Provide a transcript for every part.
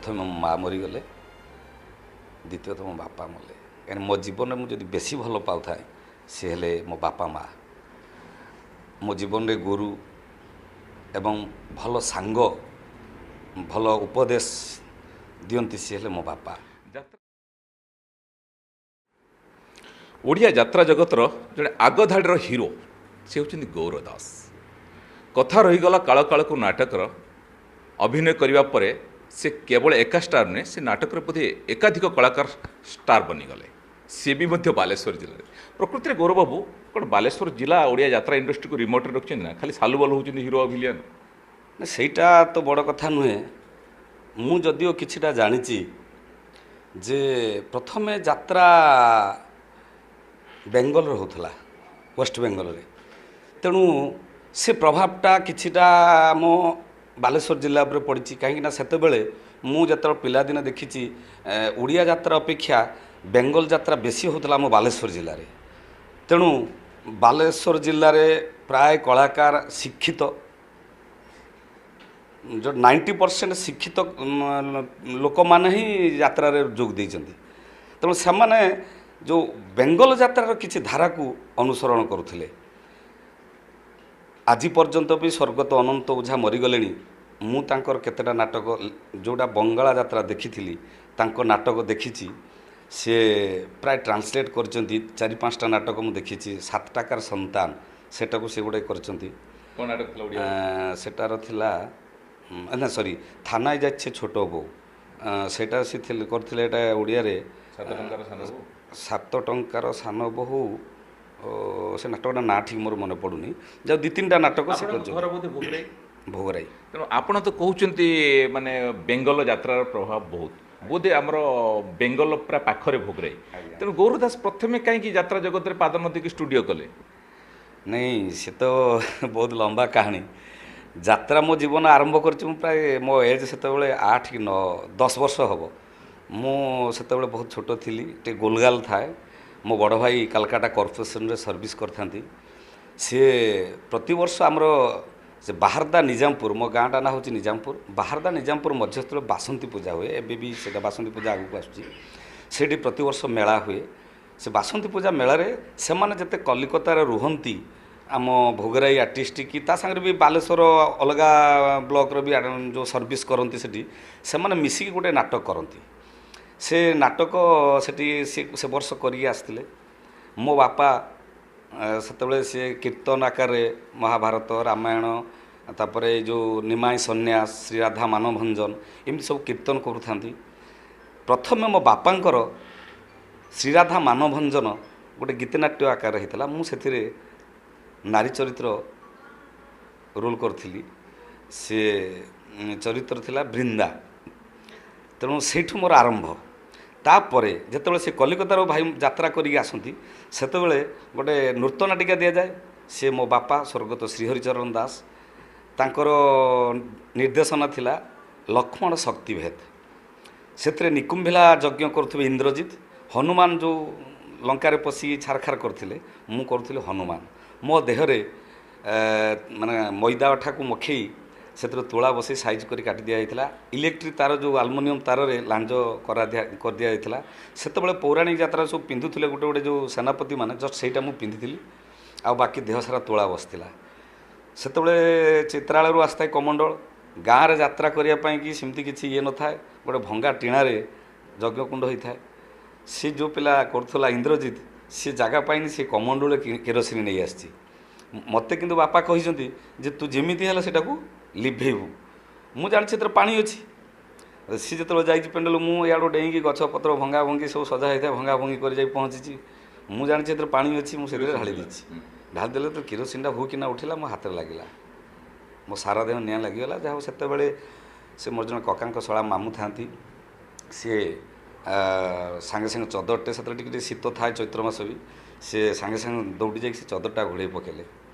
ପ୍ରଥମେ ମୋ ମା ମରିଗଲେ, ଦ୍ୱିତୀୟତଃ ମୋ ବାପା ମଲେ। କାହିଁକି ମୋ ଜୀବନରେ ମୁଁ ଯଦି ବେଶୀ ଭଲ ପାଉଥାଏ ସେ ହେଲେ ମୋ ବାପା ମା। ମୋ ଜୀବନରେ ଗୁରୁ ଏବଂ ଭଲ ସାଙ୍ଗ, ଭଲ ଉପଦେଶ ଦିଅନ୍ତି, ସିଏ ହେଲେ ମୋ ବାପା। ଓଡ଼ିଆ ଯାତ୍ରା ଜଗତର ଜଣେ ଆଗଧାଡ଼ିର ହିରୋ ସେ ହେଉଛନ୍ତି ଗୌର ଦାସ। କଥା ରହିଗଲା କାଳ କାଳକୁ ନାଟକର ଅଭିନୟ କରିବା ପରେ ସେ କେବଳ ଏକା ଷ୍ଟାର ନୁହେଁ, ସେ ନାଟକରେ ବୋଧେ ଏକାଧିକ କଳାକାର ଷ୍ଟାର ବନିଗଲେ। ସେ ବି ମଧ୍ୟ ବାଲେଶ୍ୱର ଜିଲ୍ଲାରେ। ପ୍ରକୃତିରେ ଗୌରବାବୁ କ'ଣ ବାଲେଶ୍ୱର ଜିଲ୍ଲା ଓଡ଼ିଆ ଯାତ୍ରା ଇଣ୍ଡଷ୍ଟ୍ରିକୁ ରିମୋଟରେ ରଖିଛନ୍ତି ନା ଖାଲି ସାଲୁବାଲୁ ହେଉଛନ୍ତି ହିରୋ ଭିଲିଆନ? ନା, ସେଇଟା ତ ବଡ଼ କଥା ନୁହେଁ। ମୁଁ ଯଦିଓ କିଛିଟା ଜାଣିଛି ଯେ ପ୍ରଥମେ ଯାତ୍ରା ବେଙ୍ଗଲରେ ହେଉଥିଲା, ୱେଷ୍ଟ ବେଙ୍ଗଲରେ। ତେଣୁ ସେ ପ୍ରଭାବଟା କିଛିଟା ଆମ ବାଲେଶ୍ୱର ଜିଲ୍ଲା ଉପରେ ପଡ଼ିଛି। କାହିଁକିନା ସେତେବେଳେ ମୁଁ ଯେତେବେଳେ ପିଲାଦିନେ ଦେଖିଛି, ଓଡ଼ିଆ ଯାତ୍ରା ଅପେକ୍ଷା ବେଙ୍ଗଲ ଯାତ୍ରା ବେଶୀ ହେଉଥିଲା ଆମ ବାଲେଶ୍ୱର ଜିଲ୍ଲାରେ। ତେଣୁ ବାଲେଶ୍ୱର ଜିଲ୍ଲାରେ ପ୍ରାୟ କଳାକାର ଶିକ୍ଷିତ, ଯେଉଁ 90% ଶିକ୍ଷିତ ଲୋକମାନେ ହିଁ ଯାତ୍ରାରେ ଯୋଗ ଦେଇଛନ୍ତି। ତେଣୁ ସେମାନେ ଯେଉଁ ବେଙ୍ଗଲ ଯାତ୍ରାର କିଛି ଧାରାକୁ ଅନୁସରଣ କରୁଥିଲେ। ଆଜି ପର୍ଯ୍ୟନ୍ତ ବି ସ୍ୱର୍ଗତ ଅନନ୍ତ ଓଝା ମରିଗଲେଣି, ମୁଁ ତାଙ୍କର କେତେଟା ନାଟକ ଯେଉଁଟା ବଙ୍ଗଳା ଯାତ୍ରା ଦେଖିଥିଲି, ତାଙ୍କ ନାଟକ ଦେଖିଛି। ସେ ପ୍ରାୟ ଟ୍ରାନ୍ସଲେଟ୍ କରିଛନ୍ତି, 4-5ଟା ନାଟକ ମୁଁ ଦେଖିଛି। 7 ଟାକାର ସନ୍ତାନ, ସେଟାକୁ ସେ ଗୋଟେ କରିଛନ୍ତି। କ'ଣ ନାଟକ ଥିଲା ଓଡ଼ିଆ? ସେଟାର ଥିଲା, ନା ସରି, ଥାନାয় ଯାচ্ছে ଛୋଟ ବୋଉ, ସେଇଟା ସେ କରିଥିଲେ। ଏଇଟା ଓଡ଼ିଆରେ 7 ଟଙ୍କାର ସାନ ବୋହୂ। 7 ଟଙ୍କାର ସାନ ବୋହୂ, ସେ ନାଟକଟା ନାଁ ଠିକ୍ ମୋର ମନେ ପଡ଼ୁନି। ଯାଉ 2-3ଟା ନାଟକ ସେ କରିଛନ୍ତି। ଘର ବୋଧେ ଭୋଗରାଇ? ଭୋଗରାଇ। ତେଣୁ ଆପଣ ତ କହୁଛନ୍ତି ମାନେ ବେଙ୍ଗଲ ଯାତ୍ରାର ପ୍ରଭାବ ବହୁତ, ବୋଧେ ଆମର ବେଙ୍ଗଲ ପୁରା ପାଖରେ ଭୋଗରାଇ। ତେଣୁ ଗୌର ଦାସ ପ୍ରଥମେ କାହିଁକି ଯାତ୍ରା ଜଗତରେ ପାଦ ନ ଦେଇକି ଷ୍ଟୁଡ଼ିଓ କଲେ? ନାଇଁ, ସେ ତ ବହୁତ ଲମ୍ବା କାହାଣୀ। ଯାତ୍ରା ମୋ ଜୀବନ ଆରମ୍ଭ କରିଛି ମୁଁ ପ୍ରାୟ ମୋ ଏଜ୍ ସେତେବେଳେ 8 କି 9 10 ବର୍ଷ ହେବ। ମୁଁ ସେତେବେଳେ ବହୁତ ଛୋଟ ଥିଲି, ଟିକେ ଗୋଲଗାଲ ଥାଏ। ମୋ ବଡ଼ ଭାଇ କାଲକାଟା କର୍ପୋରେସନରେ ସର୍ଭିସ୍ କରିଥାନ୍ତି। ସିଏ ପ୍ରତିବର୍ଷ ଆମର ସେ ବାହାରଦା ନିଜାମପୁର, ମୋ ଗାଁଟା ନାଁ ହେଉଛି ନିଜାମପୁର, ବାହାରଦା ନିଜାମପୁର ମଧ୍ୟସ୍ଥଳ ବାସନ୍ତୀ ପୂଜା ହୁଏ। ଏବେ ବି ସେଇଟା ବାସନ୍ତୀ ପୂଜା ଆଗକୁ ଆସୁଛି। ସେଇଠି ପ୍ରତିବର୍ଷ ମେଳା ହୁଏ। ସେ ବାସନ୍ତୀ ପୂଜା ମେଳାରେ ସେମାନେ ଯେତେ କଲିକତାରେ ରୁହନ୍ତି, ଆମ ଭୋଗରାଇ ଆର୍ଟିଷ୍ଟ କି ତା ସାଙ୍ଗରେ ବି ବାଲେଶ୍ୱର ଅଲଗା ବ୍ଲକର ବି ଯେଉଁ ସର୍ଭିସ୍ କରନ୍ତି ସେଠି, ସେମାନେ ମିଶିକି ଗୋଟେ ନାଟକ କରନ୍ତି। ସେ ନାଟକ ସେଠି ସେ ବର୍ଷ କରିକି ଆସିଥିଲେ। ମୋ ବାପା ସେତେବେଳେ ସେ କୀର୍ତ୍ତନ ଆକାରରେ ମହାଭାରତ, ରାମାୟଣ, ତାପରେ ଏଇ ଯେଉଁ ନିମାଇଁ ସନ୍ନ୍ୟାସ, ଶ୍ରୀରାଧା ମାନଭଞ୍ଜନ, ଏମିତି ସବୁ କୀର୍ତ୍ତନ କରୁଥାନ୍ତି। ପ୍ରଥମେ ମୋ ବାପାଙ୍କର ଶ୍ରୀରାଧା ମାନଭଞ୍ଜନ ଗୋଟେ ଗୀତନାଟ୍ୟ ଆକାରରେ ହେଇଥିଲା। ମୁଁ ସେଥିରେ ନାରୀ ଚରିତ୍ର ରୋଲ୍ କରିଥିଲି। ସେ ଚରିତ୍ର ଥିଲା ବୃନ୍ଦା। ତେଣୁ ସେଇଠୁ ମୋର ଆରମ୍ଭ। ତାପରେ ଯେତେବେଳେ ସେ କଲିକତାରୁ ଭାଇ ଯାତ୍ରା କରିକି ଆସନ୍ତି, ସେତେବେଳେ ଗୋଟେ ନୃତ୍ୟ ନାଟିକା ଦିଆଯାଏ। ସେ ମୋ ବାପା ସ୍ୱର୍ଗତ ଶ୍ରୀହରିଚରଣ ଦାସ, ତାଙ୍କର ନିର୍ଦ୍ଦେଶନା ଥିଲା ଲକ୍ଷ୍ମଣ ଶକ୍ତିଭେଦ। ସେଥିରେ ନିକୁମ୍ଭିଲା ଯଜ୍ଞ କରୁଥିବେ ଇନ୍ଦ୍ରଜିତ, ହନୁମାନ ଯେଉଁ ଲଙ୍କାରେ ପଶିକି ଛାରଖାର କରିଥିଲେ, ମୁଁ କରୁଥିଲି ହନୁମାନ। ମୋ ଦେହରେ ମାନେ ମଇଦା ଅଠାକୁ ମଖେଇ ସେଥିରେ ତୁଳା ବସେଇ ସାଇଜ୍ କରି କାଟି ଦିଆଯାଇଥିଲା। ଇଲେକ୍ଟ୍ରିକ୍ ତାର ଯେଉଁ ଆଲୁମିନିୟମ ତାରରେ ଲାଞ୍ଜ କରିଦିଆଯାଇଥିଲା। ସେତେବେଳେ ପୌରାଣିକ ଯାତ୍ରା ସବୁ ପିନ୍ଧୁଥିଲେ ଗୋଟେ ଗୋଟେ ଯେଉଁ ସେନାପତିମାନେ, ଜଷ୍ଟ ସେଇଟା ମୁଁ ପିନ୍ଧିଥିଲି, ଆଉ ବାକି ଦେହ ସାରା ତୁଳା ବସିଥିଲା। ସେତେବେଳେ ଚିତ୍ରାଳୟରୁ ଆସିଥାଏ କମଣ୍ଡଳ। ଗାଁରେ ଯାତ୍ରା କରିବା ପାଇଁକି ସେମିତି କିଛି ଇଏ ନଥାଏ, ଗୋଟେ ଭଙ୍ଗା ଟିଣାରେ ଯଜ୍ଞକୁଣ୍ଡ ହୋଇଥାଏ। ସେ ଯେଉଁ ପିଲା କରୁଥିଲା ଇନ୍ଦ୍ରଜିତ, ସେ ଜାଗା ପାଇନି, ସେ କମଣ୍ଡଳରେ କିରୋସିନ ନେଇ ଆସିଛି। ମୋତେ କିନ୍ତୁ ବାପା କହିଛନ୍ତି ଯେ ତୁ ଯେମିତି ହେଲେ ସେଇଟାକୁ ଲିଭେଇବୁ। ମୁଁ ଜାଣିଛି ସେଥିରେ ପାଣି ଅଛି। ସିଏ ଯେତେବେଳେ ଯାଇଛି ପେଣ୍ଡାଲ, ମୁଁ ଇଆଡ଼ୁ ଡେଇଁକି ଗଛ ପତ୍ର ଭଙ୍ଗା ଭଙ୍ଗି ସବୁ ସଜା ହେଇଥାଏ, ଭଙ୍ଗା ଭଙ୍ଗି କରି ଯାଇ ପହଞ୍ଚିଛି। ମୁଁ ଜାଣିଛି ସେଥିରେ ପାଣି ଅଛି, ମୁଁ ସେଥିରେ ଢାଳି ଦେଇଛି। ଢାଳି ଦେଲେ ତ କିରୋସିନଟା ହୁ କିନା ଉଠିଲା, ମୋ ହାତରେ ଲାଗିଲା, ମୋ ସାରା ଦେହ ନିଆଁ ଲାଗିଗଲା। ଯାହା ହଉ ସେତେବେଳେ ସେ ମୋର ଜଣେ କକାଙ୍କ ଶଳା ମାମୁଁ ଥାନ୍ତି, ସିଏ ସାଙ୍ଗେ ସାଙ୍ଗେ ଚଦରଟେ, ସେତେବେଳେ ଟିକେ ଟିକେ ଶୀତ ଥାଏ ଚୈତ୍ର ମାସ ବି, ସେ ସାଙ୍ଗେ ସାଙ୍ଗେ ଦୌଡ଼ି ଯାଇକି ସେ ଚଦରଟା ଘୋଡ଼େଇ ପକେଇଲେ।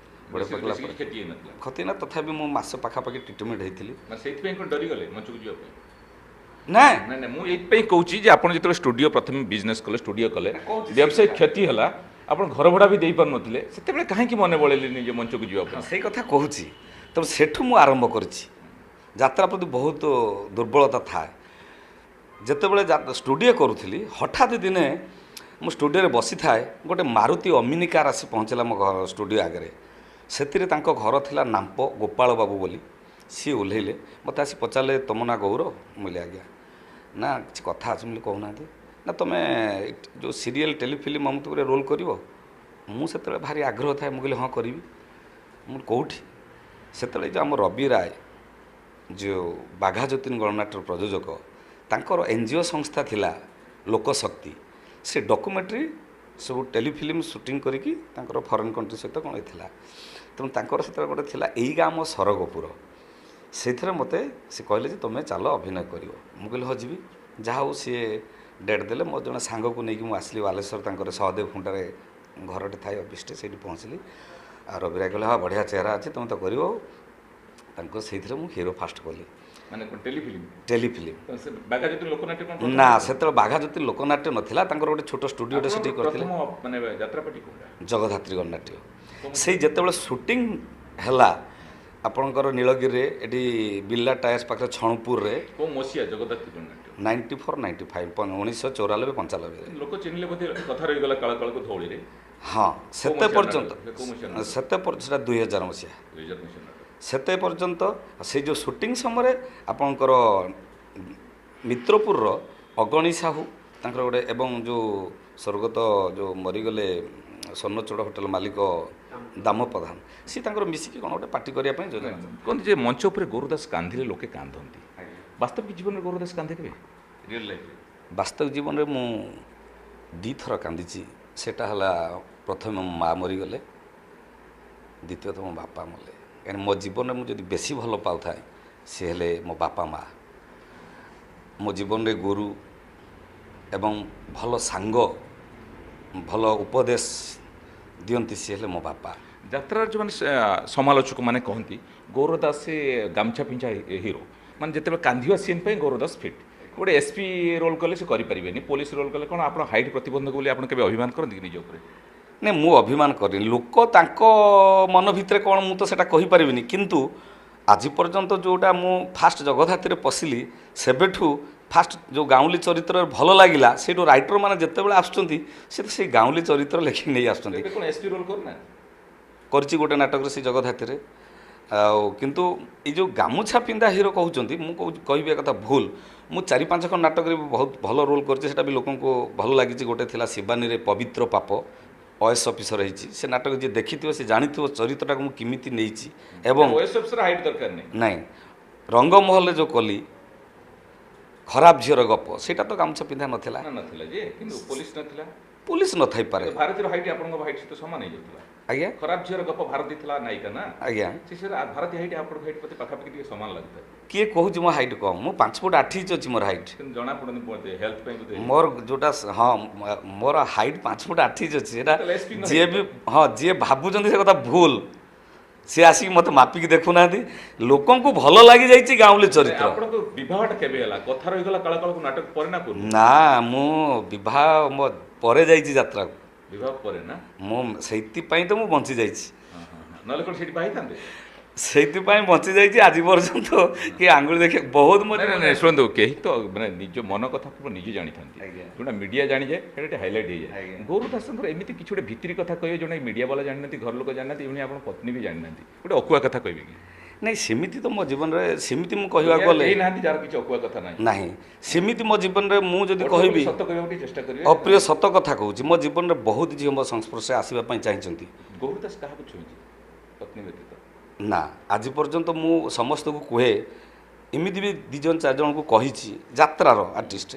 ଘୋଡ଼େଇ ପକେଇଲା ପରେ କ୍ଷତି ନା, ତଥାପି ମୁଁ ମାସ ପାଖାପାଖି ଟ୍ରିଟମେଣ୍ଟ ହେଇଥିଲି। ସେଇଥିପାଇଁ କ'ଣ ଡରିଗଲେ ମଞ୍ଚକୁ ଯିବା ପାଇଁ? ନାଇଁ ନାଇଁ, ମୁଁ ଏଇଥିପାଇଁ କହୁଛି ଯେ ଆପଣ ଯେତେବେଳେ ଷ୍ଟୁଡ଼ିଓ ପ୍ରଥମେ ବିଜନେସ୍ କଲେ, ଷ୍ଟୁଡ଼ିଓ କଲେ, ବ୍ୟବସାୟ କ୍ଷତି ହେଲା, ଆପଣ ଘର ଭଡ଼ା ବି ଦେଇପାରୁନଥିଲେ, ସେତେବେଳେ କାହିଁକି ମନେ ବଳେଇଲେ ନିଜ ମଞ୍ଚକୁ ଯିବା ପାଇଁ? ସେଇ କଥା କହୁଛି। ତେଣୁ ସେଠୁ ମୁଁ ଆରମ୍ଭ କରିଛି। ଯାତ୍ରା ପ୍ରତି ବହୁତ ଦୁର୍ବଳତା ଥାଏ। ଯେତେବେଳେ ଷ୍ଟୁଡ଼ିଓ କରୁଥିଲି, ହଠାତ୍ ଦିନେ ମୁଁ ଷ୍ଟୁଡ଼ିଓରେ ବସିଥାଏ, ଗୋଟେ ମାରୁତି ଅମିନି କାର୍ ଆସି ପହଞ୍ଚିଲା ମୋ ଘର ଷ୍ଟୁଡ଼ିଓ ଆଗରେ। ସେଥିରେ ତାଙ୍କ ଘର ଥିଲା ନାମ୍ପ ଗୋପାଳ ବାବୁ ବୋଲି। ସିଏ ଓହ୍ଲେଇଲେ, ମୋତେ ଆସି ପଚାରିଲେ, ତୁମ ନାଁ ଗୌର? ମୁଁ କହିଲି ଆଜ୍ଞା। ନା କିଛି କଥା ଅଛି। ମୁଁ କହୁନାହାନ୍ତି। ନା ତୁମେ ଯେଉଁ ସିରିଏଲ୍ ଟେଲିଫିଲ୍ମ ଅମୁକରେ ରୋଲ୍ କରିବ? ମୁଁ ସେତେବେଳେ ଭାରି ଆଗ୍ରହ ଥାଏ, ମୁଁ କହିଲି ହଁ କରିବି। ମୁଁ କେଉଁଠି? ସେତେବେଳେ ଯେଉଁ ଆମ ରବି ରାୟ, ଯେଉଁ ବାଘା ଯତୀନ ଗଣନାଟ୍ୟର ପ୍ରଯୋଜକ, ତାଙ୍କର NGO ସଂସ୍ଥା ଥିଲା ଲୋକଶକ୍ତି। ସେ ଡକୁମେଣ୍ଟାରୀ ସବୁ ଟେଲିଫିଲ୍ମ ସୁଟିଂ କରିକି ତାଙ୍କର ଫରେନ୍ କଣ୍ଟ୍ରି ସହିତ କ'ଣ ହେଇଥିଲା। ତେଣୁ ତାଙ୍କର ସେତେବେଳେ ଗୋଟେ ଥିଲା ଏଇ ଗାଁ ମୋ ସରଗପୁର, ସେଇଥିରେ ମୋତେ ସେ କହିଲେ ଯେ ତୁମେ ଚାଲ ଅଭିନୟ କରିବ। ମୁଁ କହିଲି ହଁ ଯିବି। ଯାହା ହଉ ସିଏ ଡେଟ୍ ଦେଲେ, ମୋ ଜଣେ ସାଙ୍ଗକୁ ନେଇକି ମୁଁ ଆସିଲି ବାଲେଶ୍ୱର, ତାଙ୍କର ସହଦେବ ଖୁଣ୍ଟାରେ ଘରଟେ ଥାଏ ଅଫିସଟେ, ସେଇଠି ପହଞ୍ଚିଲି। ଆଉ ରବି ରାୟ କହିଲେ ହଁ ବଢ଼ିଆ ଚେହେରା ଅଛି, ତୁମେ ତ କରିବ। ତାଙ୍କ ସେଇଥିରେ ମୁଁ ହିରୋ ଫାଷ୍ଟ କଲି। ମାନେ ଟେଲିଫିଲ୍ମ? ଟେଲିଫିଲ୍ମ। ବାଘା ଯତୀନ ଲୋକନାଟ୍ୟ? ନା, ସେତେବେଳେ ବାଘା ଯତୀନ ଲୋକନାଟ୍ୟ ନଥିଲା। ତାଙ୍କର ଗୋଟେ ଛୋଟ ଷ୍ଟୁଡ଼ିଓଟେ ସେଠି କରିଥିଲେ। ମାନେ ଯାତ୍ରା ପାର୍ଟି କୋଉଟା? ଜଗଧାତ୍ରୀ ଗଣନାଟ୍ୟ। ସେଇ ଯେତେବେଳେ ସୁଟିଂ ହେଲା ଆପଣଙ୍କର ନୀଳଗିରିରେ, ଏଠି ବିର୍ଲା ଟାୟାର୍ସ ପାଖରେ ଛଣପୁରରେ। କୋଉ ମସିହା ଜଗଧାତ୍ରୀ ଗଣନାଟ୍ୟ? 94 95, 1994 95ରେ। ଲୋକ ଚିହ୍ନିଲେ ବୋଧେ କଥା ରହିଗଲା କାଳ କାଳକୁ ଧଉଳିରେ? ହଁ, ସେତେ ପର୍ଯ୍ୟନ୍ତ ସେତେ ସେଟା 2000 ମସିହା। 2000 ମସିହା। ସେତେ ପର୍ଯ୍ୟନ୍ତ ସେଇ ଯେଉଁ ସୁଟିଂ ସମୟରେ ଆପଣଙ୍କର ମିତ୍ରପୁରର ଅଗଣୀ ସାହୁ ତାଙ୍କର ଗୋଟେ, ଏବଂ ଯେଉଁ ସ୍ୱର୍ଗତ ଯେଉଁ ମରିଗଲେ ସ୍ୱର୍ଣ୍ଣଚୂଡ଼ ହୋଟେଲ ମାଲିକ ଦାମ ପ୍ରଧାନ, ସିଏ ତାଙ୍କର ମିଶିକି କ'ଣ ଗୋଟେ ପାର୍ଟି କରିବା ପାଇଁ ଯୋଜନା। କୁହନ୍ତି ଯେ ମଞ୍ଚ ଉପରେ ଗୌରଦାସ କାନ୍ଦିଲେ ଲୋକେ କାନ୍ଦନ୍ତି। ବାସ୍ତବିକ ଜୀବନରେ ଗୌରଦାସ କାନ୍ଦେ କେବେ ରିଅଲ୍ ଲାଇଫରେ? ବାସ୍ତବିକ ଜୀବନରେ ମୁଁ ଦୁଇଥର କାନ୍ଦିଛି। ସେଟା ହେଲା ପ୍ରଥମେ ମୋ ମା ମରିଗଲେ, ଦ୍ୱିତୀୟତଃ ମୋ ବାପା ମଲେ। କାହିଁକି ମୋ ଜୀବନରେ ମୁଁ ଯଦି ବେଶୀ ଭଲ ପାଉଥାଏ, ସେ ହେଲେ ମୋ ବାପା ମା। ମୋ ଜୀବନରେ ଗୁରୁ ଏବଂ ଭଲ ସାଙ୍ଗ, ଭଲ ଉପଦେଶ ଦିଅନ୍ତି, ସିଏ ହେଲେ ମୋ ବାପା। ଯାତ୍ରାର ଯେଉଁମାନେ ସମାଲୋଚକମାନେ କହନ୍ତି ଗୌରଦାସ ସେ ଗାମଛା ପିନ୍ଧା ହିରୋ, ମାନେ ଯେତେବେଳେ କାନ୍ଦିବା ସିନ୍ ପାଇଁ ଗୌରଦାସ ଫିଟ୍। ଗୋଟେ SP roll କଲେ ସେ କରିପାରିବେନି, ପୋଲିସ ରୋଲ୍ କଲେ କ'ଣ ଆପଣ ହାଇଟ୍ ପ୍ରତିବନ୍ଧକ ବୋଲି ଆପଣ କେବେ ଅଭିମାନ କରନ୍ତି କି ନିଜ ଉପରେ? ନାଇଁ, ମୁଁ ଅଭିମାନ କରିନି। ଲୋକ ତାଙ୍କ ମନ ଭିତରେ କ'ଣ ମୁଁ ତ ସେଇଟା କହିପାରିବିନି। କିନ୍ତୁ ଆଜି ପର୍ଯ୍ୟନ୍ତ ଯେଉଁଟା ମୁଁ ଫାଷ୍ଟ ଜଗଧାତ୍ରୀରେ ପଶିଲି, ସେବେଠୁ ଫାଷ୍ଟ ଯେଉଁ ଗାଉଁଲି ଚରିତ୍ରରେ ଭଲ ଲାଗିଲା, ସେଇଠୁ ରାଇଟର ମାନେ ଯେତେବେଳେ ଆସୁଛନ୍ତି, ସେ ତ ସେଇ ଗାଉଁଲି ଚରିତ୍ର ଲେଖିକି ନେଇ ଆସୁଛନ୍ତି। ଏବେ କ'ଣ SP roll କରୁନାହାନ୍ତି? କରିଛି ଗୋଟେ ନାଟକରେ ସେଇ ଜଗଧାତ୍ରୀରେ। ଆଉ କିନ୍ତୁ ଏଇ ଯେଉଁ ଗାମୁଛା ପିନ୍ଧା ହିରୋ କହୁଛନ୍ତି, ମୁଁ କହୁଛି କହିବି ଏ କଥା ଭୁଲ। ମୁଁ 4-5 ଖଣ୍ଡ ନାଟକରେ ବି ବହୁତ ଭଲ ରୋଲ୍ କରିଛି, ସେଇଟା ବି ଲୋକଙ୍କୁ ଭଲ ଲାଗିଛି। ଗୋଟେ ଥିଲା ଶିବାନୀରେ ପବିତ୍ର ପାପ, ଓଏସ୍ ଅଫିସର ହେଇଛି। ସେ ନାଟକ ଯିଏ ଦେଖିଥିବ ସେ ଜାଣିଥିବ ଚରିତ୍ରଟାକୁ ମୁଁ କେମିତି ନେଇଛି। ଏବଂ OS officer height ଦରକାର ନାହିଁ। ନାଇଁ, ରଙ୍ଗମହଲରେ ଯେଉଁ କଲି ଖରାପ ଝିଅର ଗପ, ସେଇଟା ତ ଗାମୁଛା ପିନ୍ଧା ନଥିଲା। ନା, ନଥିଲା ଯେ, କିନ୍ତୁ ପୋଲିସ ନଥିଲା? ପୋଲିସ ନଥାଇପାରେ। ଭାରତୀର ହାଇଟ୍ ଆପଣଙ୍କ ହାଇଟ୍ ସହିତ ସମାନ ହେଇଯାଉଥିଲା। ଆଜ୍ଞା? ଖରାପ ଝିଅର ଗପ ଭାରତୀ ଥିଲା ନାୟିକା ନା? ଆଜ୍ଞା। ସେ ଭାରତୀ ହାଇଟ୍ ଆପଣଙ୍କ ହାଇଟ୍ ପ୍ରତି ପାଖାପାଖି ଟିକେ ସମାନ ଲାଗୁଥାଏ। କିଏ କହୁଛି ମୋ ହାଇଟ୍ କମ୍? ମୁଁ 5 ଫୁଟ 8 ଇଞ୍ଚ ଅଛି ମୋର ହାଇଟ୍। କିନ୍ତୁ ଜଣା ପଡ଼ୁନି ବୋଧେ ହେଲ୍ଥ ପାଇଁ ବୋଧେ। ମୋର ଯେଉଁଟା, ହଁ, ମୋର ହାଇଟ୍ 5 ଫୁଟ 8 ଇଞ୍ଚ ଅଛି ସେଇଟା। ତାହେଲେ SP ନ ଯିଏ ବି, ହଁ, ଯିଏ ଭାବୁଛନ୍ତି ସେ କଥା ଭୁଲ। ସିଏ ଆସିକି ମୋତେ ମାପିକି ଦେଖୁନାହାନ୍ତି। ଲୋକଙ୍କୁ ଭଲ ଲାଗିଯାଇଛି ଗାଉଁଲି ଚରିତ୍ର। ଆପଣଙ୍କ ବିବାହଟା କେବେ ହେଲା? କଥା ରହିଗଲା କାଳ କାଳକୁ ନାଟକ ପରେ ନା ପୂର୍ବରୁ? ନା, ମୁଁ ବିବାହ ମୋ ପରେ ଯାଇଛି ଯାତ୍ରାକୁ। ବିବାହ ପରେ ନା? ମୁଁ ସେଇଥିପାଇଁ ତ ମୁଁ ବଞ୍ଚି ଯାଇଛି। ହଁ, ହଁ, ହଁ। ନହେଲେ କ'ଣ ସେଠି ବାହାଇଥାନ୍ତେ? ସେଇଥିପାଇଁ ବଞ୍ଚି ଯାଇଛି ଆଜି ପର୍ଯ୍ୟନ୍ତ କି ଆଙ୍ଗୁଳି ଦେଖେ ବହୁତ ମୋ ନାଇଁ ନାଇଁ, ଶୁଣନ୍ତୁ, କେହି ତ ମାନେ ନିଜ ମନ କଥା କେବଳ ନିଜେ ଜାଣିଥାନ୍ତି। ଯୋଉଟା ମିଡ଼ିଆ ଜାଣିଯାଏ ସେଇଟା ଟିକେ ହାଇଲାଇଟ୍ ହେଇଯାଏ। ଗୌର ଦାସଙ୍କର ଏମିତି କିଛି ଗୋଟେ ଭିତିରି କଥା କହିବେ ଯୋଉଟା ମିଡ଼ିଆ ବାଲା ଜାଣିନାହାନ୍ତି, ଘର ଲୋକ ଜାଣିନାହାନ୍ତି, ଏଭଳି ଆପଣ ପତ୍ନୀ ବି ଜାଣିନାହାନ୍ତି, ଗୋଟେ ଅକୁହା କଥା କହିବେ କି? ନାଇଁ, ସେମିତି ତ ମୋ ଜୀବନରେ ସେମିତି ମୁଁ କହିବାକୁ ଦୁନିଆରେ ଗଲେ କେହି ନାହାନ୍ତି ଯାହାର କିଛି ଅକୁହା କଥା ନାହିଁ। ନାହିଁ, ସେମିତି ମୋ ଜୀବନରେ ମୁଁ ଯଦି ଅଳ୍ପ କହିବି ସତ କହିବାକୁ ଟିକେ ଚେଷ୍ଟା କରିବେ। ଅପ୍ରିୟ ସତ କଥା କହୁଛି, ମୋ ଜୀବନରେ ବହୁତ ଝିଅ ମୋ ସଂସ୍ପର୍ଶରେ ଆସିବା ପାଇଁ ଚାହିଁଛନ୍ତି। ଗୌର ଦାସ କାହାକୁ ଛୁଇଁଛି ପତ୍ନୀ ବ୍ୟତୀତ? ନା, ଆଜି ପର୍ଯ୍ୟନ୍ତ ମୁଁ ସମସ୍ତଙ୍କୁ କୁହେ, ଏମିତି ବି 2 ଜଣ 4 ଜଣଙ୍କୁ କହିଛି ଯାତ୍ରାର ଆର୍ଟିଷ୍ଟ,